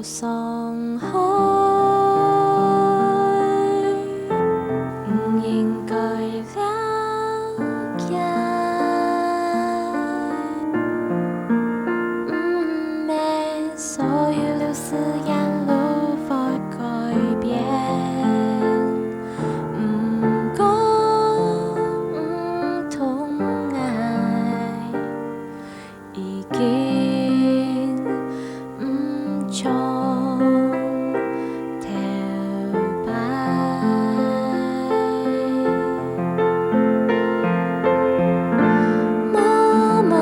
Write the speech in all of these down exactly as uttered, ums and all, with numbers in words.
傷害，毋應該了解。毋係所有流誓言都會改變，毋過毋同𠊎 已經毋像頭擺。莫問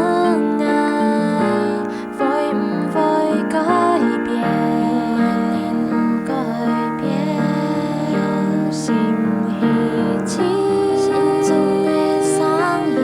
𠊎會毋會改變，改變，用心去聽心中个聲音。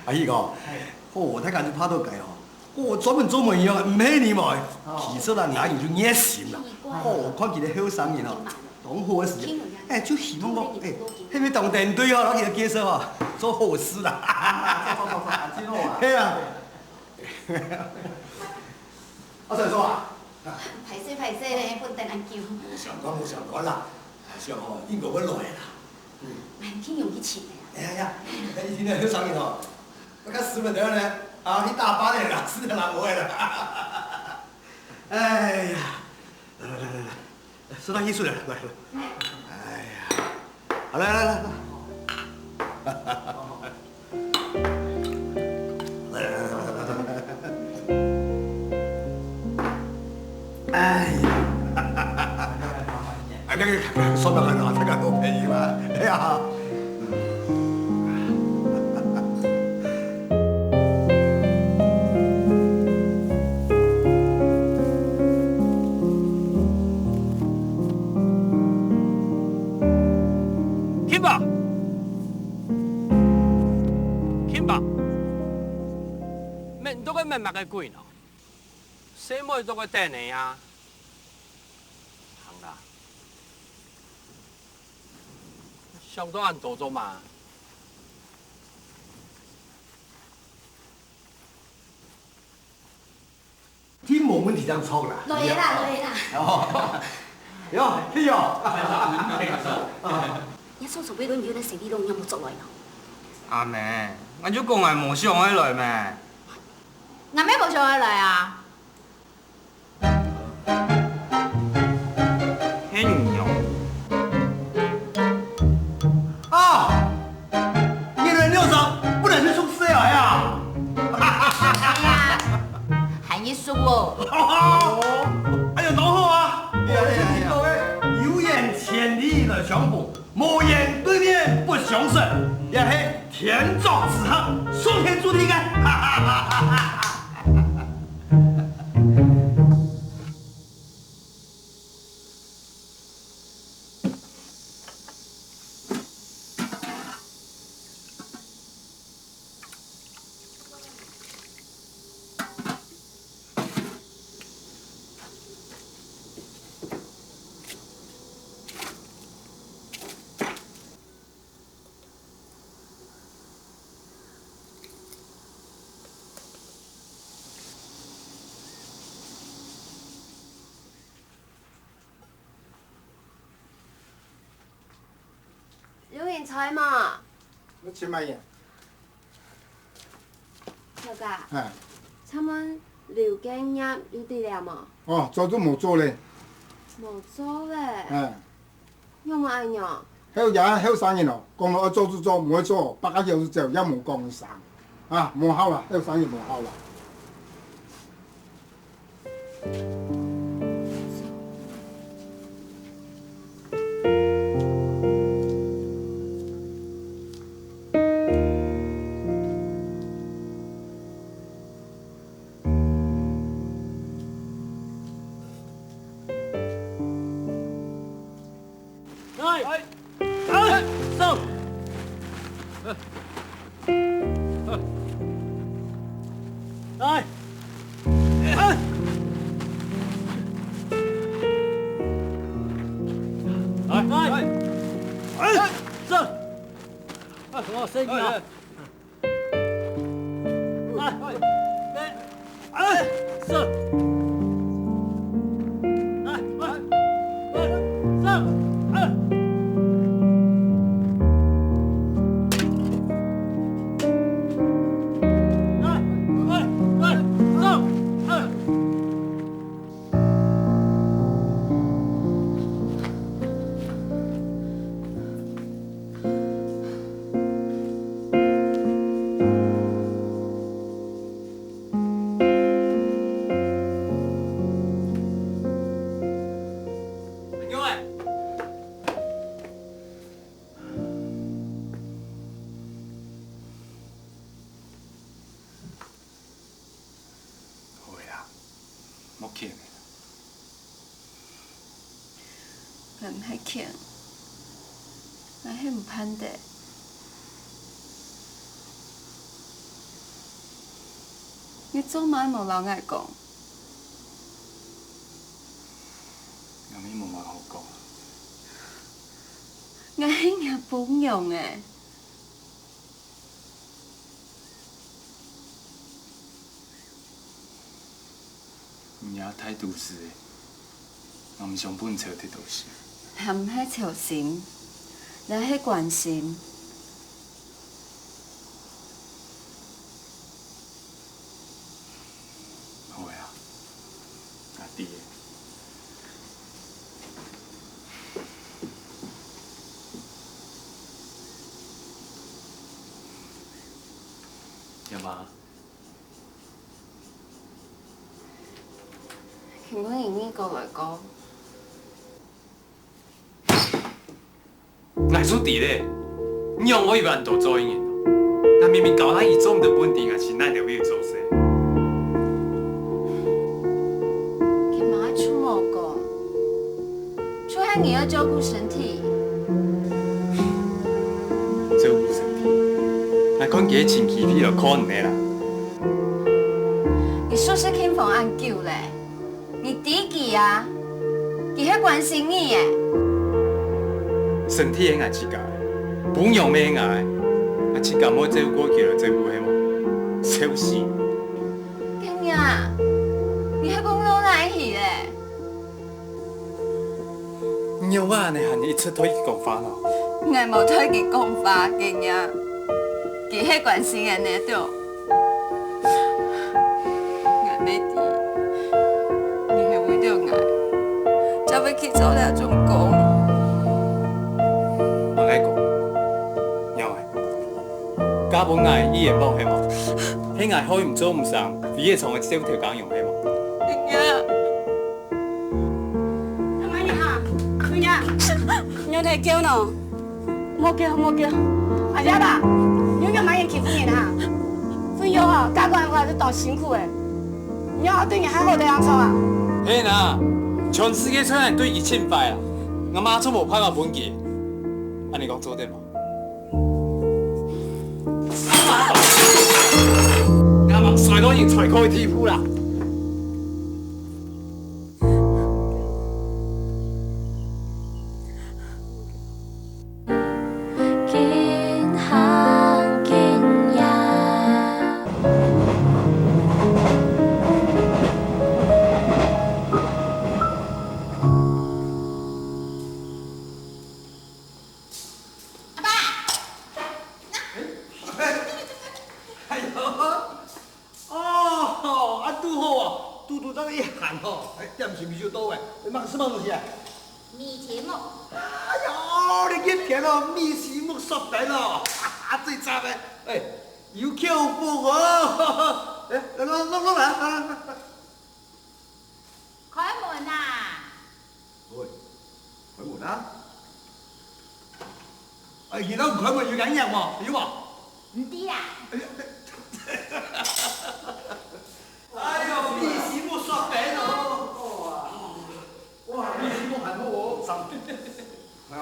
阿喜哥，哦，大家就拍到該哦，哦，專門做媒人个，毋係你無？其實啊，你阿姨就熱心啦。哦，看佢个後生人哦，當好个時節，哎，就希望講，哎，係毋係當登對哦，然後佢个介紹哦，做好事啦。做做做做，真好啊。係啊。阿水叔啊， 歹勢歹勢咧，分等恁久。無相干，無相干啦，想吼，應該會來啦。嗯，𠊎去用去請个啊。哎呀呀，你聽到後生人哦，那個斯文的呢，啊，你打扮的啦，是的啦，不會啦。哎呀，來來來來來，適當藝術的，來來。哎呀，好，來來來來。 哎呀，哎，那個，算了，那個，那個，我便宜嘛，哎呀。聽吧，聽吧。 面對个面目个鬼喏，細妹都个等你啊！行啦，想到恁多做嘛？聽無問題，正著啦。來啦，來啦。哦，喲，去喲。你做做背綴你有在生理路，你有無著來喏？阿姆，𠊎就講𠊎無想愛來咩。 𠊎乜無想愛來啊。係你哦。啊！你來尿床，不能去宿舍啊呀？哎呀，還一宿哦。哎喲，當好啊！哎呀，哎呀，哎呀。有緣千里來相逢， 無緣對面不相識，也係天作之合，上天注定个。有人在無？你請麼人？頭家，哎。請問劉建業有在這無？哦，早就無做咧。無做咧？哎。仰會恁樣？後生人哦，講到愛做就做，毋愛做，八个小時走，也無講一聲。啊，無效啦，後生人無效啦。來，哎，來，來，哎，走，哎，什麼聲音啊？哎，哎，哎，走。 來，來，來，上，二。來，來，來，上，二。 好个啦，莫譴个。𠊎毋係譴，𠊎係毋盼得。你做麼个無摎𠊎講？𠊎乜無麼个好講。𠊎係若餔娘欸。 你這態度係，𠊎毋想分你操忒多心。還毋係操心，這係關心。 好个啊，阿弟。阿媽，今晡日你過來過。 𠊎就知咧，你仰會有恁多做个人啊？𠊎明明交代你做毋得分在𠊎親愛个位做事。佢麼个就無講，就係你愛照顧身體。照顧身體？𠊎看佢个情緒，你就看毋得啦。你係毋係聽風恁久咧？ 你知佢啊？佢係關心你欸。身體係𠊎自家个，餔娘乜係𠊎个，𠊎自家無照顧過佢來照顧係無？笑死！今日，你係講到哪去咧？你仰會恁呢還一直對佢講話呢？𠊎無對佢講話，今日，佢係關心𠊎呢，對。 𠊎乜知，你係為著𠊎，正會去做這種工。麼个工？仰仔？嫁分𠊎一言無係無？係𠊎害你做毋成，飛越床个笑頭家娘係無？係啊。 阿媽你好，姑娘。你在叫喏？莫叫，莫叫。阿姐吧，你仰恁樣欺負人啊？分你吼，嫁過來係當辛苦誒，你仰對人還好得恁樣啊？係啊，全世界除了你對佢盡壞啊，𠊎媽就無辦法分佢。恁樣講做得無？ 阿媽，𠊎吂衰到人衰過个地步啦。緊行緊遠。 阿爸，哎喲，哦，恁堵好哦，堵堵正一閒吼，哎，點心就到誒，哎，麼个事麼个東西啊？米篩目。哎喲，你一天哦，米篩目煞燈哦，哈哈，最讚誒，哎，有口福哦，哎，來來來來來來。 開門啊！喂，開門啊！哎，你兜毋開門有影響無？有無？毋知啦。哎呀，哎喲，米篩目煞燈哦！哇，哇，米篩目還好哦。哎呀。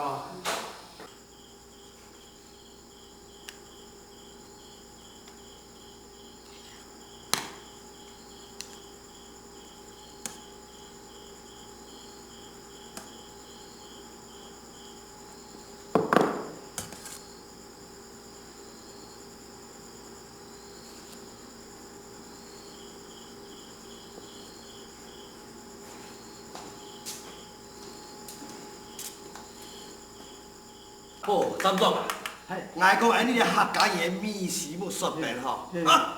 哦，站長啊，哎，𠊎講恁呢个客家人个美食無說明吼，嗯，啊，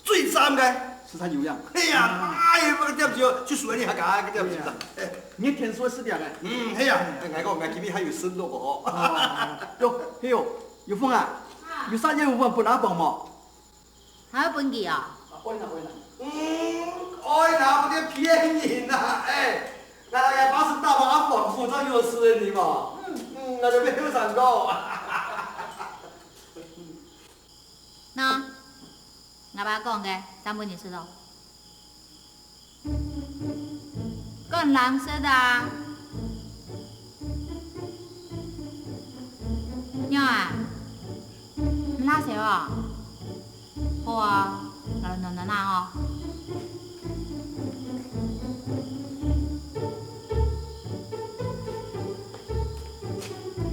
最讚个。食餐有影。哎呀，哎，該點心就屬於你客家个點心啦。哎，你天生食个。嗯，係啊，𠊎講𠊎今日還有生肉哦。哦，喲，係喲，有風啊，有啥業務分阿芳無？ 還愛分佢啊？愛啦，愛啦。嗯，愛啦，毋得騙人啦！哎，𠊎來个巴士大王阿芳，服裝有私人禮貌。嗯，嗯，那就變後生哥。喏，𠊎爸講个，三分你食咯。 講藍色个啊。喏啊，毋罅燒哦。好啊，來暖暖啊哦。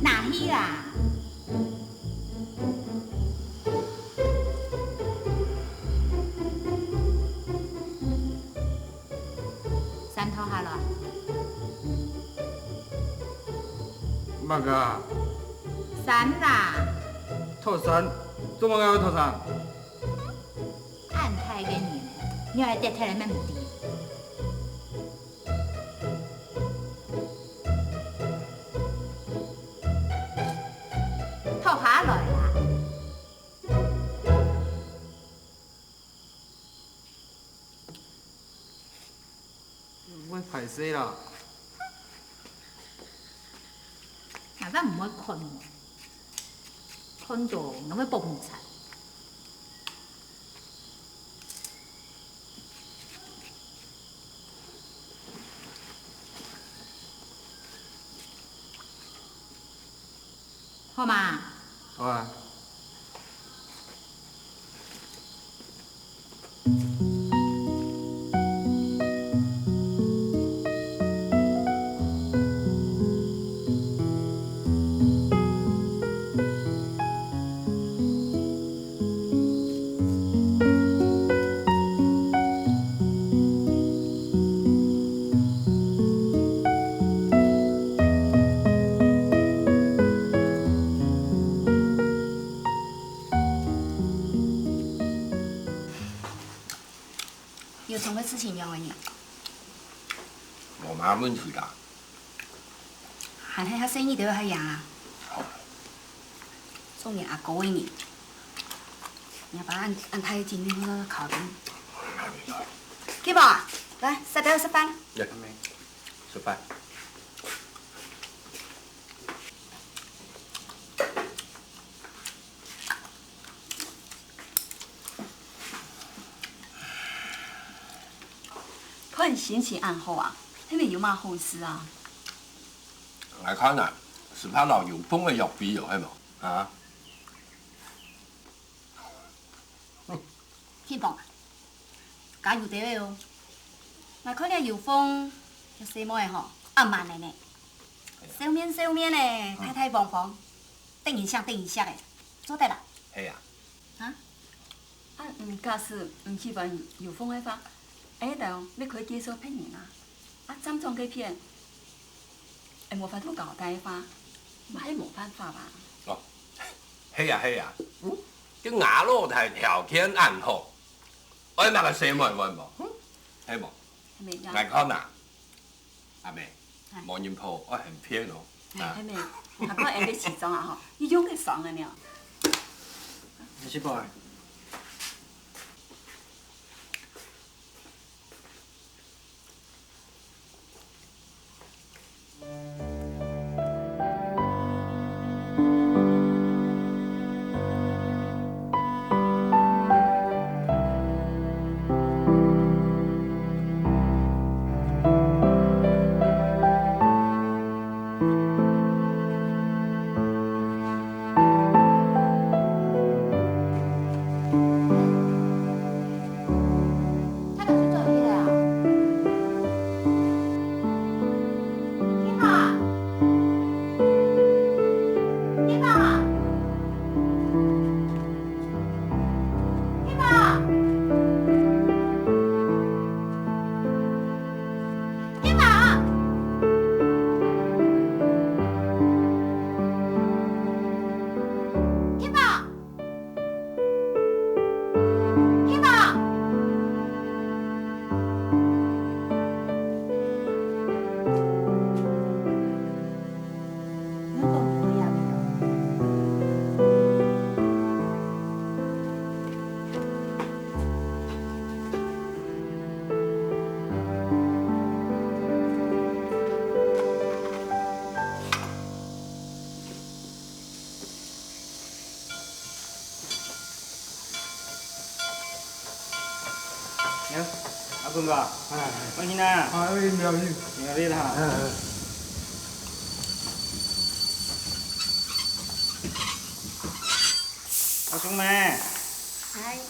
拿去啦。 衫脫下來。麼个啊？衫啦。脫衫？做麼个愛脫衫？恁大个人，你還跌忒了乜毋知？脫下來啦！ 𠊎歹勢啦。𠊎正毋會看哦，看著𠊎會爆紅菜。好嘛？好啊。 有麼个事情仰仔呢？無麼問題啦。還係較細義兜較贏啊。做人阿哥个人，若爸恁恁大个精力，你都考慮。去無？來，食飽食飯。食飯。 看心情恁好啊，係毋係有麼好事啊？𠊎看啊，係怕摎有風个約會哦，係無？啊？ 慶豐啊，加油兜仔哦！𠊎看這有風，這細妹仔吼，恁慢个呢。笑面笑面个，大大方方，得人惜得人惜个，做得啦。係啊。啊？啊，嗯，假使毋喜歡有風个話，𠊎兜乜可以介紹別人啊。啊，站長該片， 會無法度交代个話，嘛係無辦法啊。哦，係啊係啊，嗯，該吾老弟條件恁好，愛麼个細妹會無？嗯，係無？係無呀？𠊎看啊，阿妹，哎。無人抱，愛很偏哦。哎，啊。係無？還過𠊎个西裝啊吼，你用得上个呢。你去報啊。哎，阿坤哥，哎，我去哪？啊，我去庙里。廟里啦。哎，哎。阿兄妹，哎。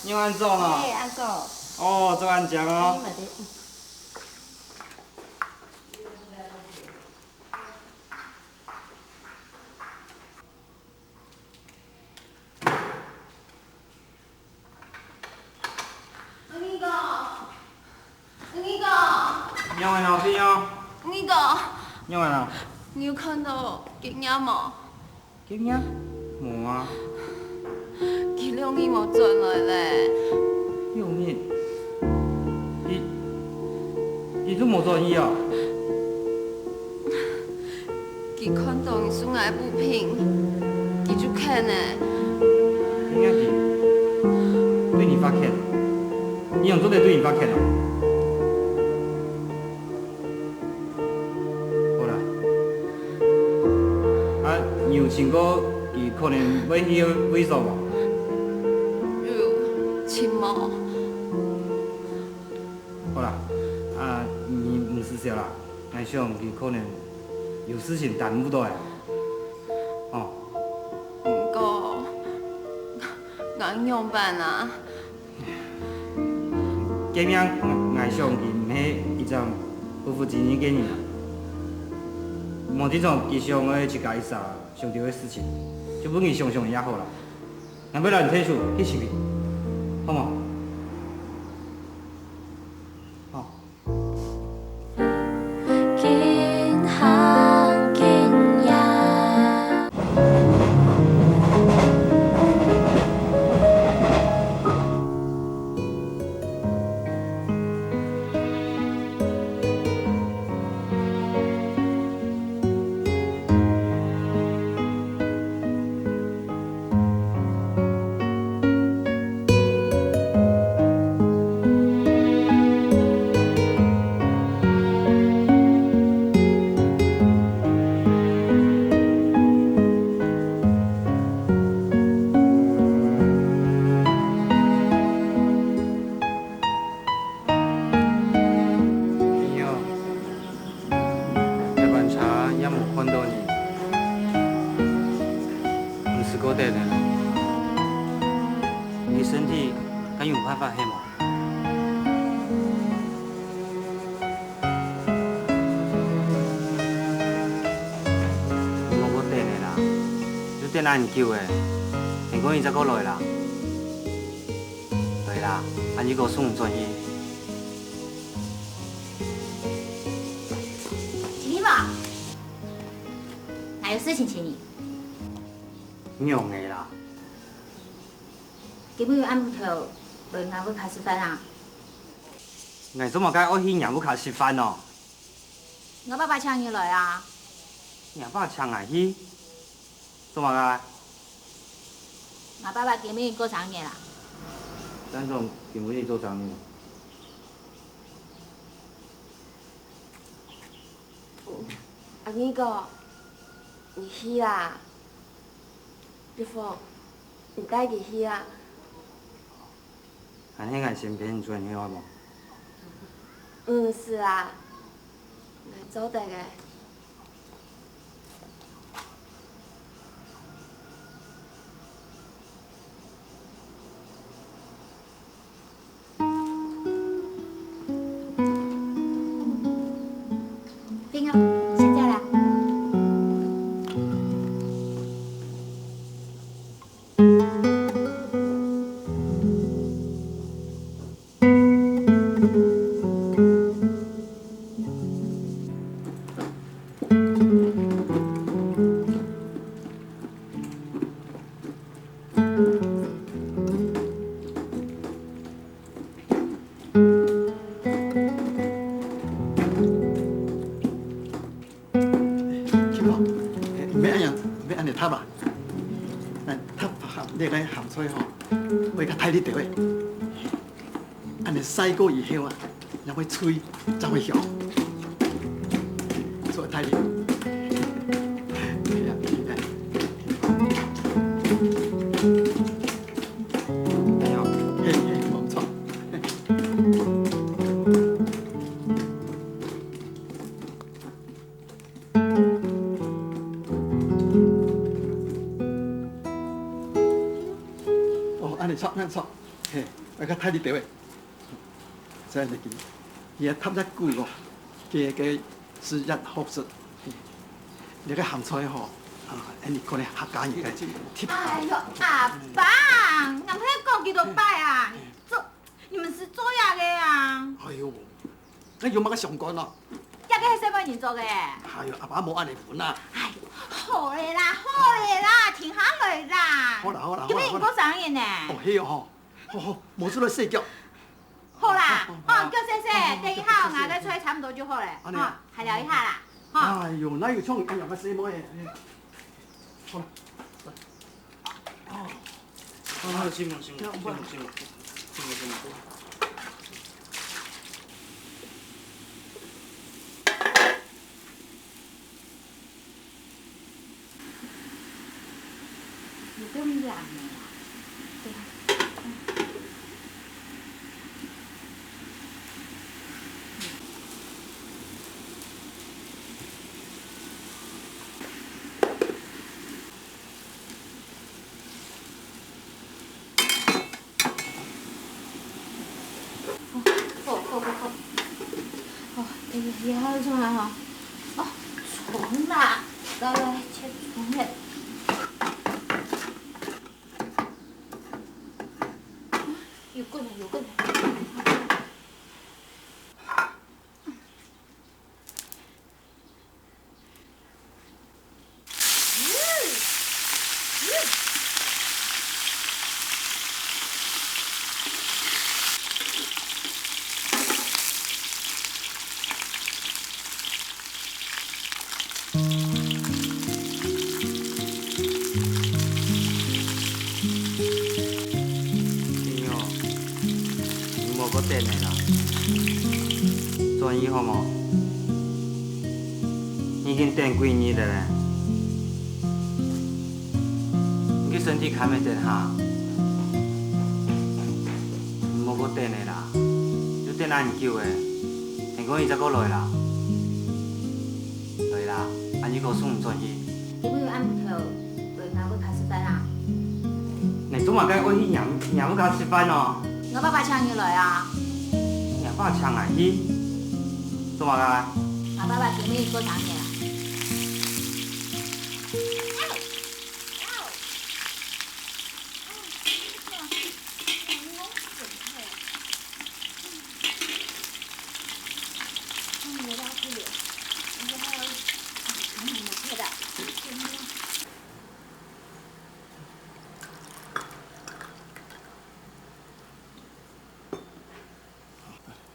你有恁早哦？哎，恁早。哦，做恁靚哦。哎，嘛對。 二哥，二哥，仰般啊，阿妹啊？二哥，仰般啊？你有看到吉娘無？吉娘？無啊。佢兩日無轉來咧。兩日？佢，佢就無轉去啊？ 佢看到你送來个物品，佢就譴呢。你看佢對你發譴，你仰做得對你發譴哦？好啦，啊，你有尋過佢可能會去个位所無？有，尋無。 好啦，啊，你毋使愁啦，𠊎想佢可能有事情耽誤到啊。哦。毋過，𠊎仰般啊？吉娘，𠊎，𠊎想佢毋係一隻不負責任个人啊。無這種佢想愛自家一儕想到个事情，就分佢想想也好啦。𠊎會摎你𢯭手去尋佢，好無？ 好。朋友， 這班車也無看到你，毋使過等了。你身體還有辦法係無？無過等了啦，又等恁久了，天光日再過來啦。對啦，恁樣過送轉去。 請你吧，𠊎有事情請你。仰仔啦？今晡日暗晡頭來𠊎屋下食飯啊？𠊎做麼个愛去若屋下食飯哦？𠊎爸爸請你來啊。若爸請𠊎去？做麼个？𠊎爸爸今晡日過生日啦。正宗今晡日做生日？ 阿二哥，你去啦！玉鳳，你帶佢去啊！還係𠊎先陪你轉去好無？毋使啊，𠊎做得个。 冰啊，現在啦。 去吧，毋免恁樣，毋免恁樣疊啊。來，疊鹹，你个鹹菜吼，愛較大力點仔。恁樣曬過以後啊，正會脆，正會香。做大力。哎呀，哎呀。哎喲，嘿，嘿，無錯。來，較大力兜仔。再來一支。你个塔一久哦，个个是一好食。你个鹹菜吼，啊，恁呢可能客家人个特色。哎喲，阿爸，𠊎毋係講幾多擺啊，做，你們是做麼个啊？哎喲，該有麼个相干咯？這个係細妹人做个。哎喲，阿爸無恁呢分啊。哎，好了啦，好了啦，停下來啦。好啦，好啦，好啦，今日你過生日呢。哦，係哦吼。 好好，無出來洗腳。好啦，好，好，好，好，叫細細，好，好，等一下，好，好，𠊎个菜差毋多就好了，恁呢啊。吼，還嫽一下啦，吼。哎喲，哪有像恁樣个細妹仔？好了，哦，好，辛苦，辛苦，辛苦，辛苦，辛苦，辛苦。 有夠冷的啊。對啊。好，好，好，好。哦，哎呀，也好重啊哈。哦，蔥啦，來，來，切蔥了。有滾了，有滾了。 朋友，你莫過等了啦，轉去好無？你已經等幾日了咧，你个身體堪會等下？你莫過等了啦，又等恁久了，天光日再過來啦。 對啦，恁樣个送你轉去。今晡日暗晡頭，𠊎愛去食飯啊。你做麼个愛去若，若屋下食飯哦？𠊎爸爸請你來啊。若爸請𠊎去？做麼个？𠊎爸爸今晡日過生日啊。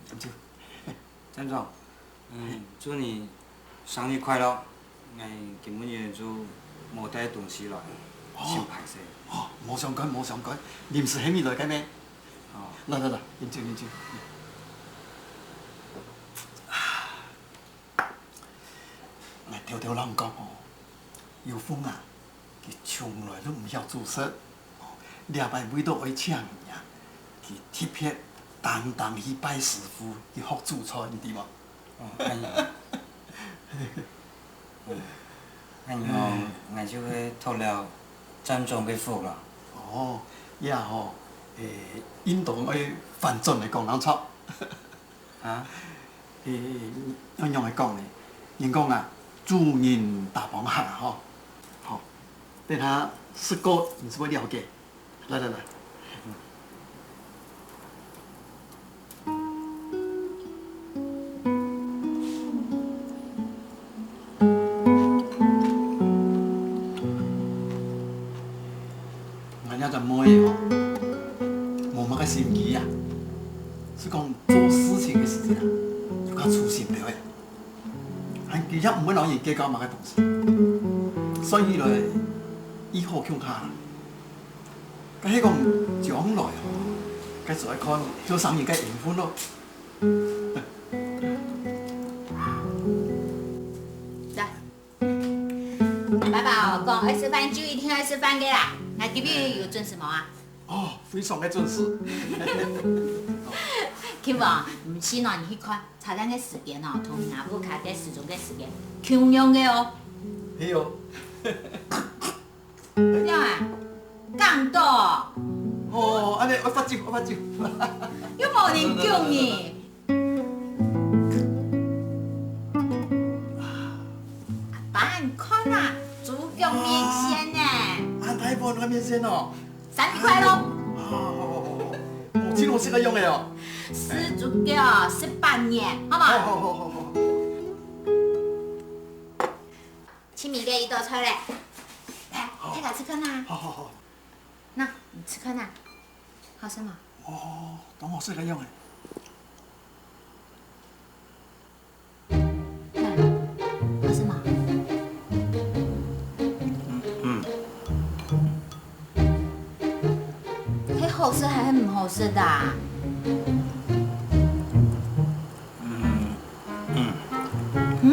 站住！站住！ 嗯，祝你生日快樂！𠊎今晡日就無帶東西來，哦，真歹勢。哦，無相干，無相干，臨時喊你來个咩？哦。來來來，飲酒飲酒。𠊎偷偷摎你講哦，有鳳啊， 佢從來都毋曉煮食。這擺為著愛請你啊，佢特別單單去拜師傅去學煮菜，你知無？哦，恁樣。嗯，恁樣，𠊎就會託了站長个福了。哦，也吼，誒，應當愛反轉來講正著。 啊？誒，愛仰般講呢？人講啊，煮人打幫客啊，吼。好，等下食過，你就會了解。來來來。𠊎這隻妹仔吼，無麼个心機啊，係講做事情个時節啊，就較粗心了誒。還佢也毋會摎人計較麼个東西，算起來，異好共下啦。該係講將來吼，該就愛看後生人个緣分咯。來， 爸爸哦，講愛食飯就一定愛食飯个啦。𠊎今晡日有準時無啊？哦，非常个準時。今晡日毋信哦，你去看，查看个時間哦，同若屋下个時鐘个時間共樣个哦。係哦。仰啊？講到哦？無哦，恁呢，我發酒，我發酒。又無人叫你。阿爸，你看啊，豬腳麵線呢。啊，哪一款个麵線哦？三十塊咯。啊，好，好，好，好。哦，這種係个用个哦。四十九，十八年，好嗎？好，好，好，好，好。清明節一道菜嘞。來，大家吃看啊。好，好，好。那，你吃看啊。好吃嗎？哦，當好食个樣哎。 看，好吃嗎？嗯，係好食還係毋好食个啊？嗯，嗯。嗯？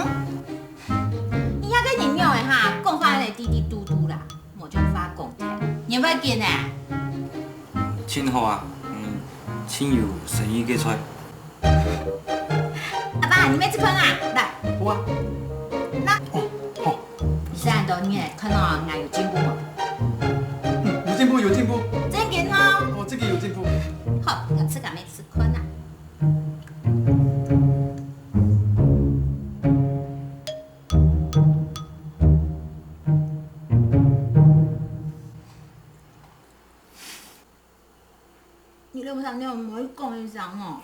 你這個人仰仔哈，講話恁呢滴滴嘟嘟啦，無將話講忒，你會緊呢？盡好啊，嗯，盡有誠意个菜。 阿爸，你乜食飯啊？來。好啊。那。哦，好。你食恁多，你來看哦，𠊎有進步無？嗯，有進步，有進步。正經哦。哦，這個有進步。好，𠊎自家乜食飯啊。 你兩儕仰毋好講一聲哦？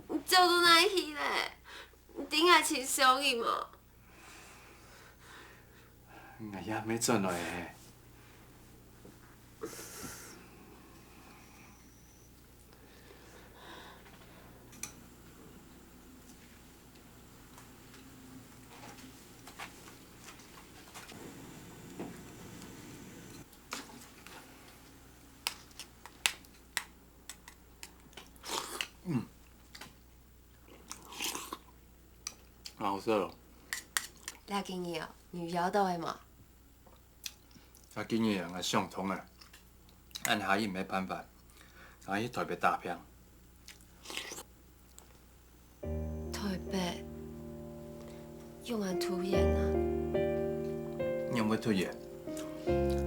你走到哪去咧？你知𠊎盡想你無？𠊎也還吂轉來咧。 嗯。好食哦。這幾日哦，你有枵著个無？這幾日啊，𠊎想通啊，恁下去毋係辦法，𠊎去台北打拚。 台北，仰恁突然啊？仰會突然？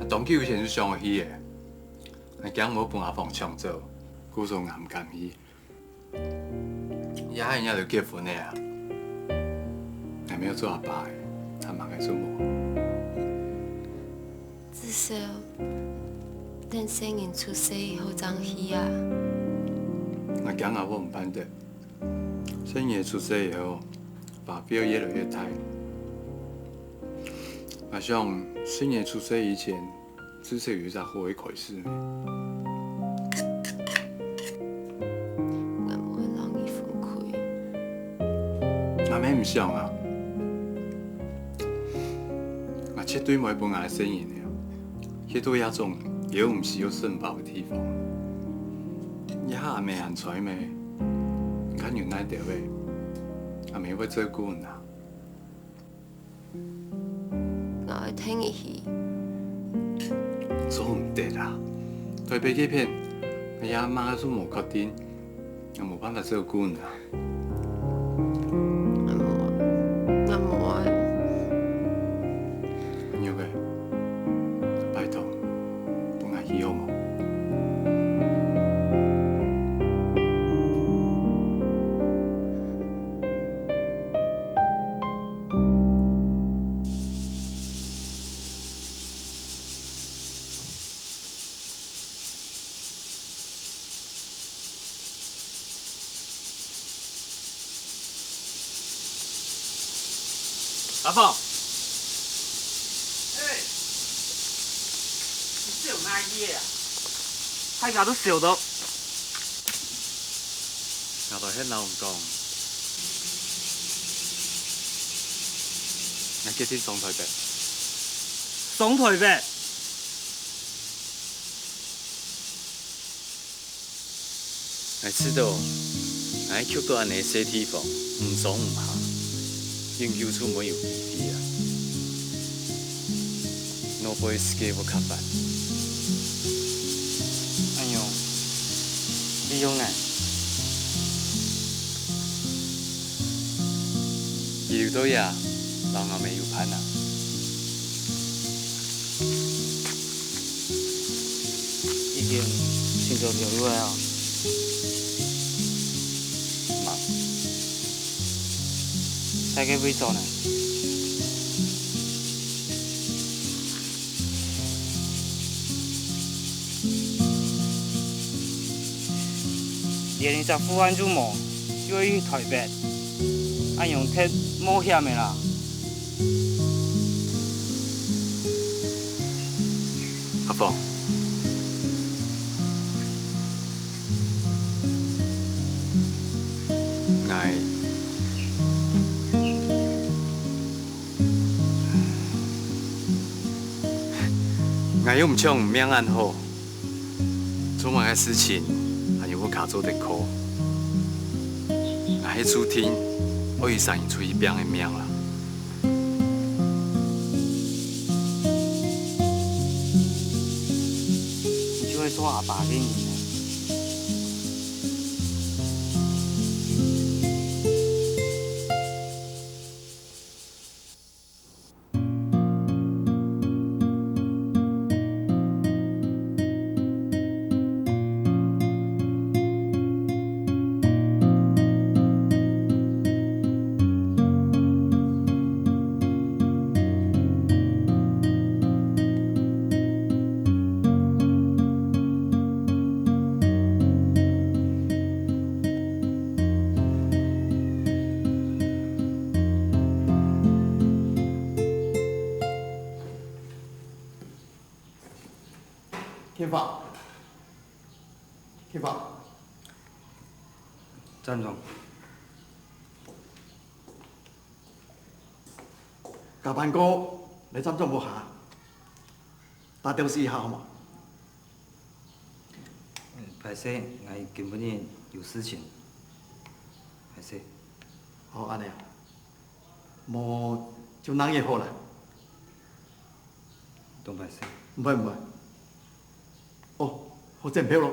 啊，當久以前就想愛去个，𠊎驚會分阿芳搶走，故所𠊎毋敢去。這下人家都結婚了啊，還沒有做阿爸个，還麼个做無？至少，等細人出世以後正去啊。𠊎驚阿芳毋辦得。 細人仔出世以後，花費越來越大。𠊎想，細人仔出世以前，至少有一隻好个開始咩？𠊎毋會讓你分開。𠊎乜毋想啊！𠊎絕對毋會分𠊎个細人仔去到這種又毋需要承包个地方。這下阿姆還在咩？ 你看有哪兜仔，阿姆會照顧你啊。𠊎愛跈你去。做毋得啊！台北該片，𠊎阿姆都無確定，𠊎無辦法照顧你啊。𠊎無，𠊎無愛。玉妹，拜託，分𠊎去好無？ 阿鳳。欸，你笑哪去个啊？大家都笑到。𠊎都係摎你講，𠊎決定上台北。上台北？ 𠊎知道，𠊎徛到恁呢細地方，毋上毋下，永久就無有意義啊。外背世界會較闊。哎喲，你用呢？ 你留到這，摎阿姆有伴啊？已經尋到條路了哦。麼？在該位所呢？ 連一隻副案都無，就愛去台北，恁樣忒冒險个啦。阿鳳，𠊎 𠊎又毋像你命恁好，做麼个事情還有屋下做得靠。𠊎係注定愛一儕人出去拚个命啦。你就會做阿爸个人呢。 天放，天放。站住！加班過，來站住屋下，打招呼一下好無？ 嗯，歹勢，𠊎今晡日有事情。歹勢。好，恁呢啊。無，就恁樣好啦。當歹勢。毋會，毋會。哦，好，真漂亮。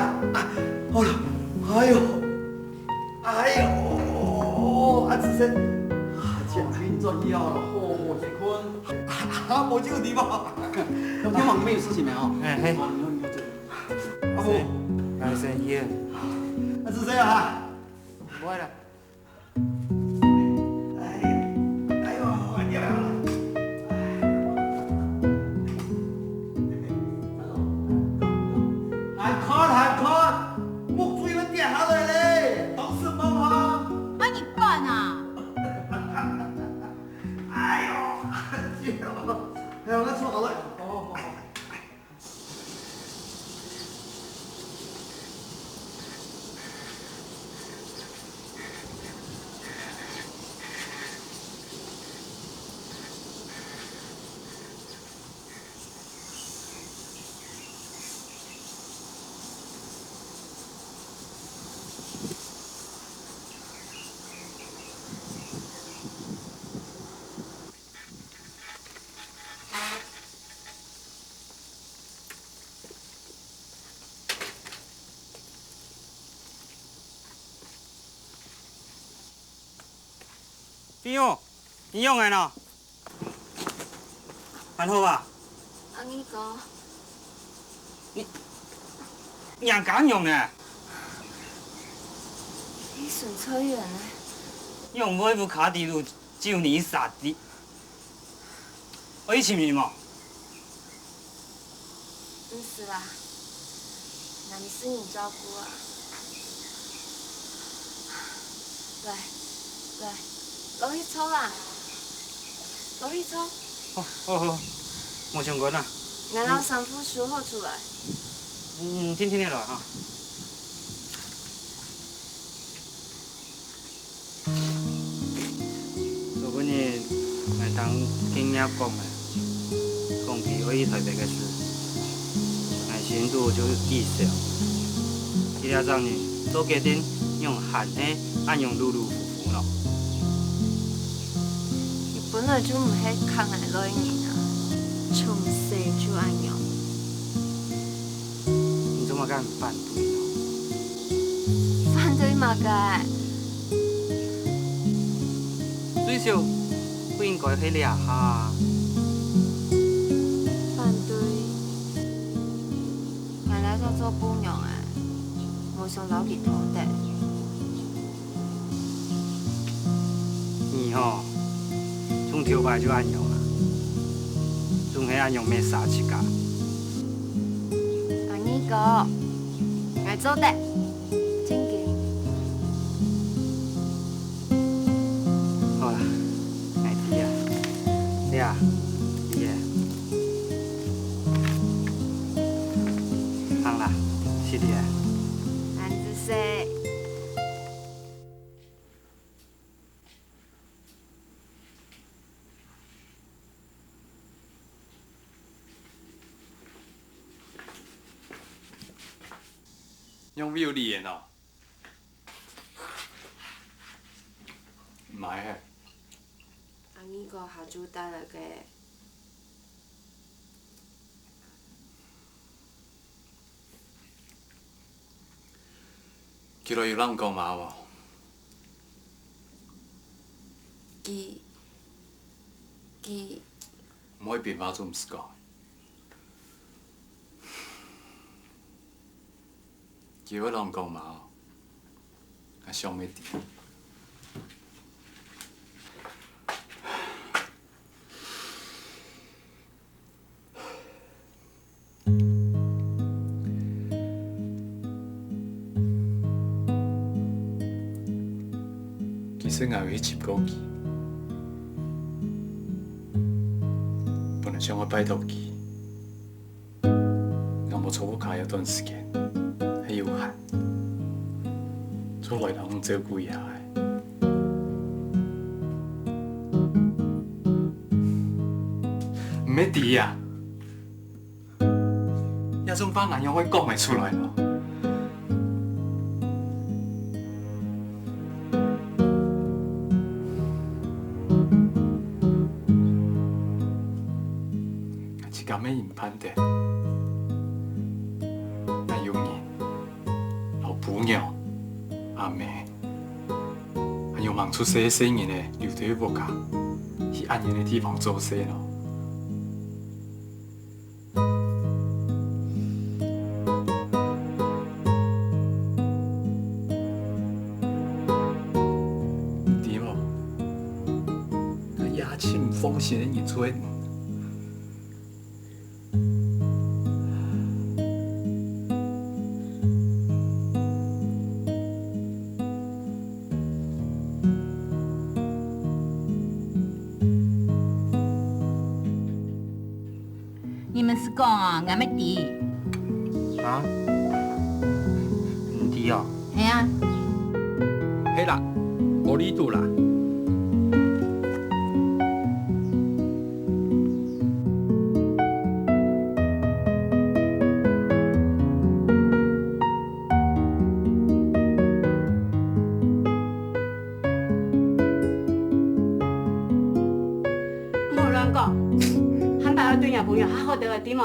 啊，好了，哎呦，哎呦，啊，子生，啊，今晡日轉去哦，好好歇睏。啊，無就你吧。今天晚上沒有事情沒有？哎，嘿。哦，你要，你要這個。啊，不。來，先歇。啊，子生啊。不會了。 哎，哎呦，哎呀。還看，還看，木錐要跌下來咧，當心望哈。啊，你管啊？哎呦，哎呦，那坐好了。哦，好，好。喲，你仰仔呢？還好吧？阿義哥，你，你仰恁樣呢？你順菜園呢？仰會有卡底路，只有你一儕知。 愛去尋人無？毋使啦，𠊎有人照顧啊。來，來，落去坐啦，落去坐。好，好，好，無相干啊。𠊎摎衫褲收好出來。嗯，定定仔來哈。 昨晡日，𠊎聽建業講个，講佢愛去臺北个事，𠊎心肚就幾愁。佢這種人做決定，仰還係恁樣馬馬虎虎呢？佢本來就毋係較𠊎來个人啊，從細就恁樣。 你做麼个毋反對呢？反對麼个？最少毋應該係這下啊。反對？𠊎這下做餔娘仔，無想摎佢拖得。 你吼，從頭擺就恁樣啊，總係恁樣搣殺自家。阿義哥，𠊎做得，正經。好啦，𠊎知啊，這啊，你个。行啦，失禮啊。恁仔細。 仰會有理个呢？毋係嘿。阿義哥下晝帶來个。 佢來有摎你講麼个無？佢，佢，毋好一片話都毋使講。佢會摎你講麼个？𠊎想愛知。 其實𠊎有去尋過佢，本來想愛拜託佢，𠊎無在屋下一段時間，係有閒，就來摎你照顧一下仔。毋係知啊！ 這種話𠊎仰會講會出來呢？自家乜毋盼得，哪有人摎餔娘、阿姆，還有吂出世个細人仔留在屋下，去恁遠个地方做事呢？ 你知無？𠊎也盡毋放心个人就係你。 你們係講哦，𠊎乜知。啊？毋知哦？係啊。係啦，無理度啦。 莫亂講，下擺愛對若餔娘好好兜仔，知無？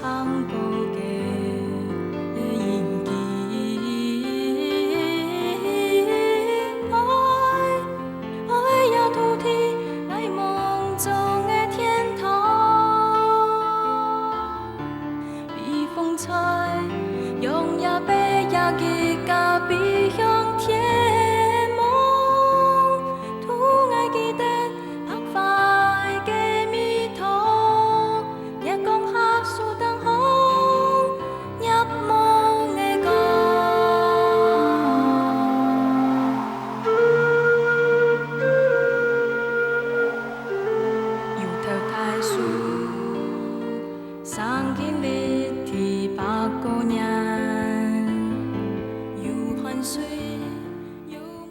行步